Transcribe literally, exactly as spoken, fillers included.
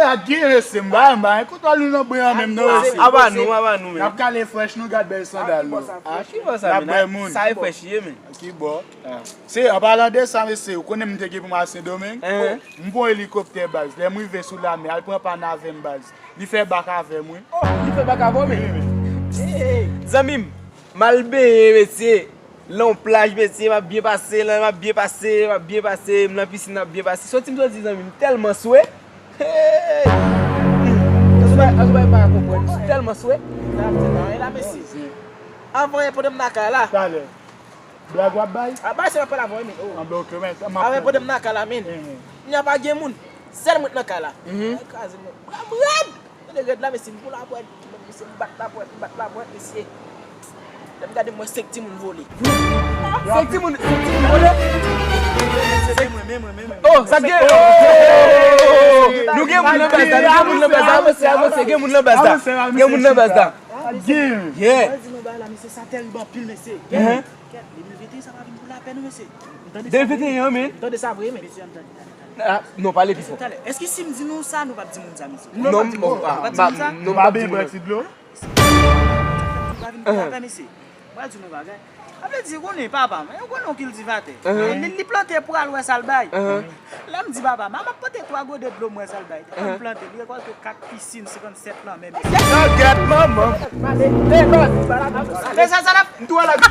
Ak gen mesye, m ba, m ba, kontwòl nou nan bwen an menm non, mesye. Aba nou, aba nou, men. N ap kale frèch nou, gad bèl sandal nou. Ki bò sa, men? Sa e frèch ye, men. Ki bò? Se, an palan de sa, mesye, ou konnen m te gen pou m al Sendomeng? M pran yon elikoptè, baz. Lè m rive sou lamè, al pran pann avè m, baz. Li fè bak avè m, wi. Oh, li fè bak avè w, men? Wi, men. Zanmi m, m al benyen, mesye. Lan yon plaj, mesye, m ap byen pase, lan m ap byen pase, m ap byen pase, m lan pisin, m ap byen pase. Soti m soti, zanmi m, tèlman swe. Hey! Azou bay, azou bay pa konprann. Tèlman swe. Sa ap di nan la, mesye. Avan yè pandan m nan kay la. Talè. Blag w ap bay? A bay se m ap pale avan, men. Oh. Anben, ok, men. Avan yè pandan m nan kay la, men. Nya pa gen moun. Sèl mwen nan kay la. Kraze mwen. Bra m rèd! Tande rèd la, mesye, m pou lapwèt. Mesye, m bat lapwèt, m bat lapwèt, mesye. Lè m gade, m wè senk timoun vole. Senk timoun, senk timoun vole? Oh, sa gen? Nou gen moun nan baz la, nou gen moun nan baz la, avanse, avanse, gen moun nan baz la. Gen moun nan baz la. Yeah. Mwen di nou bagay la, mesye, sa tèrib anpil, mesye. Kèt, de mil venteyen sa pa vin pou lapè non, mesye. De mil venteyen an, men. M tande sa vre, men. Ah, non, pale pi fò. Talè, èske si m di nou sa, nou p ap di moun sa, mesye? Non, non, non, non, pa di moun sa. Nou pa bezwen pran ti dlo. Pa vin pou lapè, mesye. Mwen di nou bagay. Sa vle di, ou konnen papa m, ou konnen yon kiltivatè. Li, li plante pou al wè sa l bay. Lè m di papa m, a m ap pote twa gode dlo m wè sa l bay. Depi m plante, li rekòlte kat pisin, senkannsèt lanmè, mesye. Nan gèt manman. Fè sa, sa l ap. M tou al ak